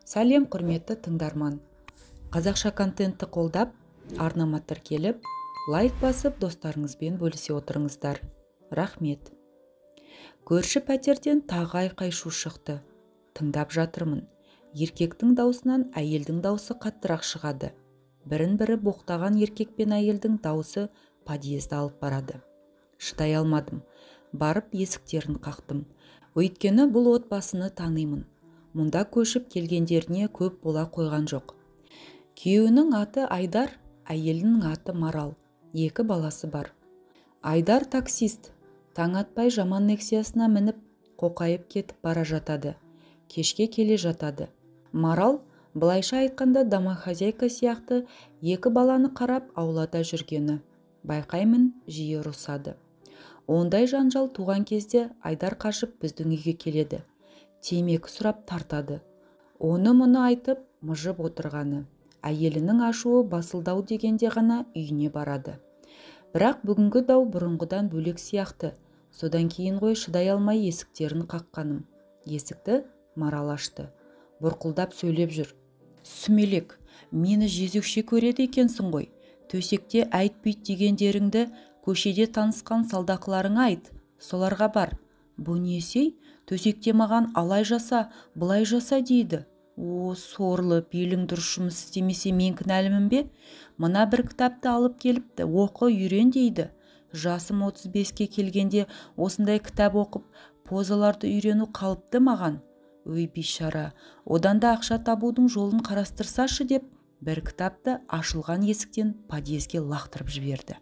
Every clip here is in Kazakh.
Сәлем, құрметті тыңдарман. Қазақша контентті қолдап, арнама тіркеліп, лайк басып, достарыңызбен бөлісе отырыңыздар. Рахмет. Көрші пәтерден тағы айқай-шу шықты. Тыңдап жатырмын. Еркектің даусынан әйелдің даусы қаттырақ шығады. Бірін-бірі боқтаған еркек пен әйелдің даусы подъезді алып барады. Шыдай алмадым. Барып есіктерін қақтым. Өйткені бұл отбасыны танимын. Мұнда көшіп келгендеріне көп бола қойған жоқ. Күйеуінің аты Айдар, әйелінің аты Марал. 2 баласы бар. Айдар таксист. Таң атпай жаман Нексиясына мініп, қоқайып кетіп бара жатады. Кешке келе жатады. Марал, былайша айтқанда домохозяйка сияқты 2 баланы қарап аулада жүргені. Байқаймын, жиі ұрысады. Ондай жанжал туған кезде Айдар қашып біздің үйге келеді. Темекі сұрап тартады. Оны-мұны айтып, мыжып отырғаны. Әйелінің ашуы басылдау дегенде ғана үйіне барады. Бірақ бүгінгі дау бұрынғыдан бөлек сияқты. Содан кейін ғой шыдай алмай есіктерін қаққаным. Есікті Марал ашты. Бұрқылдап сөйлеп жүр. Сүмелек, мені жезөкше көреді екенсің ғой. Төсекте айт-бүйт дегендеріңді көшеде танысқан салдақыларыңа айт. Соларға бар. Бұ несей? Төсекте маған алай жаса, былай жаса дейді. О, сорлы, белің дұрыс жұмыс істемесе мен кінәлімін бе? Мына бір кітапты алып келіпті, оқы, үйрен дейді. Жасым 35-ке келгенде осындай кітап оқып, позаларды үйрену қалыпты маған. Өй бейшара, одан да ақша табудың жолын қарастырсашы деп, бір кітапты ашылған есіктен подъезге лақтырып жіберді.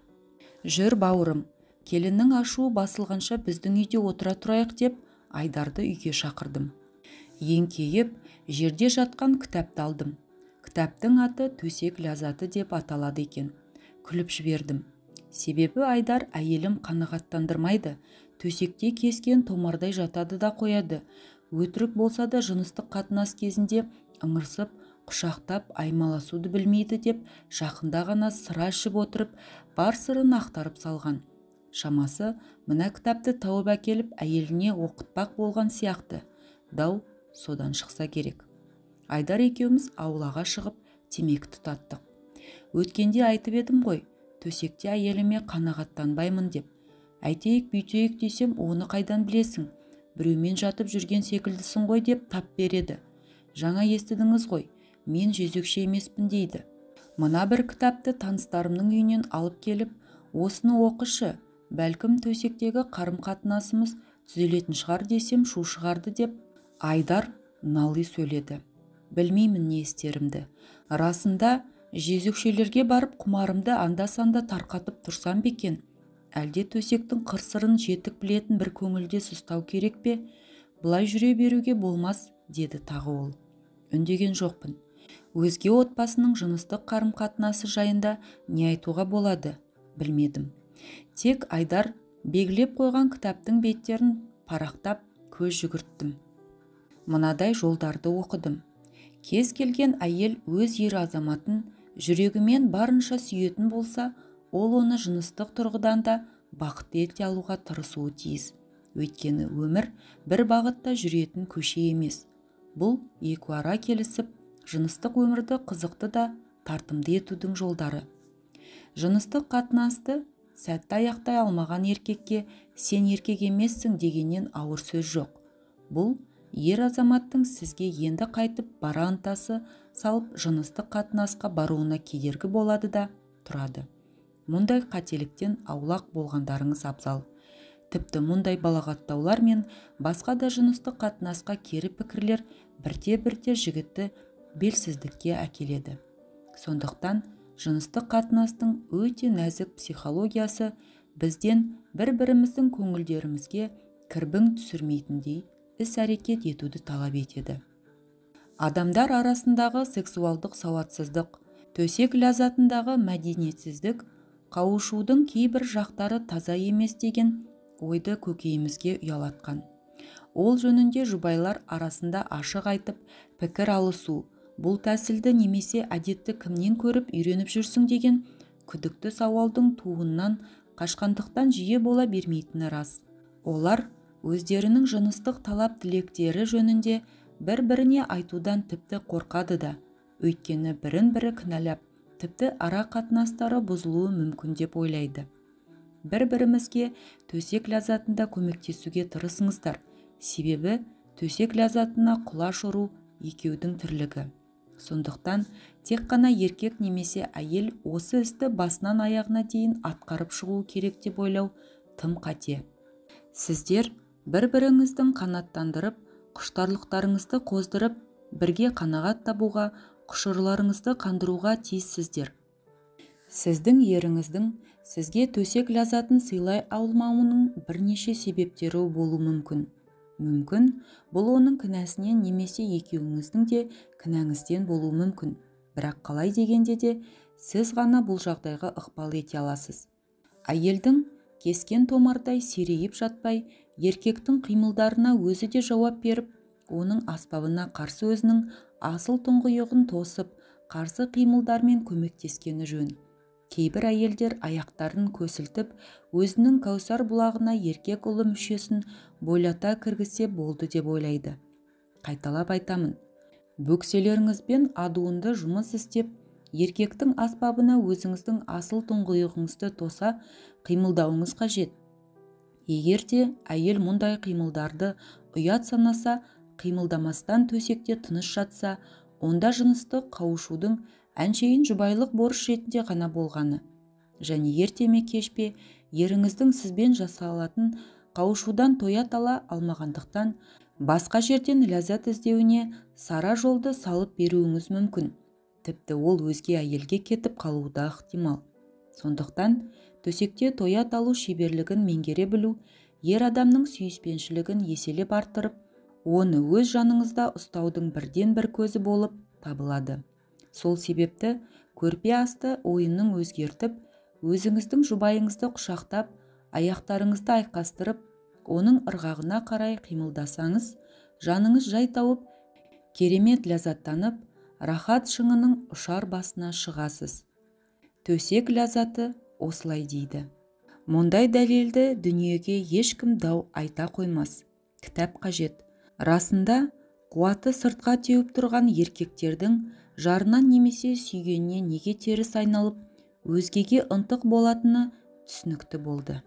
Жүр бауырым, келіннің ашуы басылғанша біздің үйде отыра тұрайық деп, Айдарды үйге шақырдым. Еңкейіп, жерде жатқан кітапты алдым. Кітаптың аты төсек ләззаты деп аталады екен. Күліп жібердім. Себебі Айдар әйелім қанағаттандырмайды. Төсекте кескен томардай жатады да қояды. Өтірік болса да жыныстық қатынас кезінде ыңырсып, құшақтап, аймаласуды білмейді деп жақында ғана сыра ішіп отырып, бар сырын ақтарып салған. Шамасы, мына кітапты тауып әкеліп, әйеліне оқытпақ болған сияқты. Дау содан шықса керек. Айдар екеуміз аулаға шығып, темекі тұтаттық. Өткенде айтып едім ғой, төсекте әйеліме қанағаттанбаймын деп. Әйтейік бүйтейік десем, оны қайдан білесің? Біреумен жатып жүрген секілдісің ғой деп тап береді. Жаңа естідіңіз ғой, мен жезөкше емеспін дейді. Мына бір кітапты таныстарымның үйінен алып келіп, осыны оқышы, бәлкім төсектегі қарым-қатынасымыз түзелетін шығар десем шу шығарды деп Айдар нали сөйледі. Білмеймін не істерімді. Расында жезөкшелерге барып құмарымды анда-санда тарқатып тұрсам ба екен? Әлде төсектің қыр-сырын жетік білетін бір көңілдес ұстау керек пе? Былай жүре беруге болмас, деді тағы ол. Үндеген жоқпын. Өзге отбасының жыныстық қарым-қатынасы жайында не айтуға болады, білмедім. Тек Айдар белгілеп қойған кітаптың беттерін парақтап көз жүгірттім. Мынадай жолдарды оқыдым. Кез келген әйел өз ер азаматын жүрегімен барынша сүйетін болса, ол оны жыныстық тұрғыдан да бақытты ете алуға тырысуы тиіс. Өйткені өмір бір бағытта жүретін көше емес. Бұл екіара келісіп, жыныстық өмірді қызықты да тартымды етудің жолдары. Жыныстық қатынасты сәтті аяқтай алмаған еркекке сен еркек емессің дегеннен ауыр сөз жоқ. Бұл ер азаматтың сізге енді қайтып бара ынтасы салып жыныстық қатынасқа баруына кедергі болады да тұрады. Мұндай қателіктен аулақ болғандарыңыз абзал. Тіпті мұндай балағаттаулар мен басқа да жыныстық қатынасқа кері пікірлер бірте-бірте жігітті белсіздікке әкеледі. Сондықтан жыныстық қатынастың өте нәзік психологиясы бізден бір-біріміздің көңілдерімізге кірбің түсірмейтіндей іс-әрекет етуді талап етеді. Адамдар арасындағы сексуалдық сауатсыздық, төсек ләззатындағы мәдениетсіздік, қауышудың кейбір жақтары таза емес деген ойды көкейімізге ұялатқан. Ол жөнінде жұбайлар арасында ашық айтып, пікір алысу, бұл тәсілді немесе әдетті кімнен көріп үйреніп жүрсің деген күдікті сауалдың туыннан қашқандықтан жиі бола бермейтіні рас. Олар өздерінің жыныстық талап-тілектері жөнінде бір-біріне айтудан тіпті қорқады да, өйткені бірін-бірі кінәлап, тіпті ара қатынастары бұзылуы мүмкін деп ойлайды. Бір-бірімізге төсек ләззатында көмектесуге тырысыңыздар, себебі төсек ләззатына құлаш ұру екеудің тірлігі. Сондықтан тек қана еркек немесе әйел осы істі басынан аяғына дейін атқарып шығуы керек деп ойлау тым қате. Сіздер бір-біріңіздің қанаттандырып, құштарлықтарыңызды қоздырып, бірге қанағат табуға, құшырларыңызды қандыруға тиіссіздер. Сіздің еріңіздің сізге төсек ләззатын сыйлай алмауының бірнеше себептері болуы мүмкін. Мүмкін, бұл оның кінәсінен немесе екеуіңіздің де кінәңізден болуы мүмкін. Бірақ қалай дегенде де сіз ғана бұл жағдайға ықпал ете аласыз. Әйелдің кескен томардай серейіп жатпай, еркектің қимылдарына өзі де жауап беріп, оның аспабына қарсы өзінің асыл тұңғиығын тосып, қарсы қимылдармен көмектескені жөн. Кейбір әйелдер аяқтарын көсілтіп, өзінің кәусар бұлағына еркек ұлы мүшесін бойлата кіргізсе болды деп ойлайды. Қайталап айтамын, бөкселеріңізбен адуынды жұмыс істеп, еркектің аспабына өзіңіздің асыл тұңғиығыңызды тоса қимылдауыңыз қажет. Егер де әйел мұндай қимылдарды ұят санаса, қимылдамастан төсекте тыныш жатса, онда жыныстық қауышудың әншейін жұбайлық борыш ретінде ғана болғаны. Және ерте ме кеш пе еріңіздің сізбен жасалатын қауышудан тоят ала алмағандықтан басқа жерден ләззат іздеуіне сара жолды салып беруіңіз мүмкін. Тіпті ол өзге әйелге кетіп қалуы да ықтимал. Сондықтан төсекте тоят алу шеберлігін меңгере білу, ер адамның сүйіспеншілігін еселеп арттырып, оны өз жаныңызда ұстаудың бірден-бір көзі болып табылады. Сол себепті көрпе асты ойынның өзгертіп, өзіңіздің жұбайыңызды құшақтап, аяқтарыңызды айқастырып, оның ырғағына қарай қимылдасаңыз, жаныңыз жай тауып, керемет ләззаттанып, рахат шыңының ұшар басына шығасыз. Төсек ләззаты осылай дейді. Мұндай дәлелді дүниеге ешкім дау айта қоймас. Кітап қажет. Расында, қуаты сыртқа теуіп тұрған еркектердің жарынан немесе сүйгеніне неге теріс айналып, өзгеге ынтық болатыны түсінікті болды.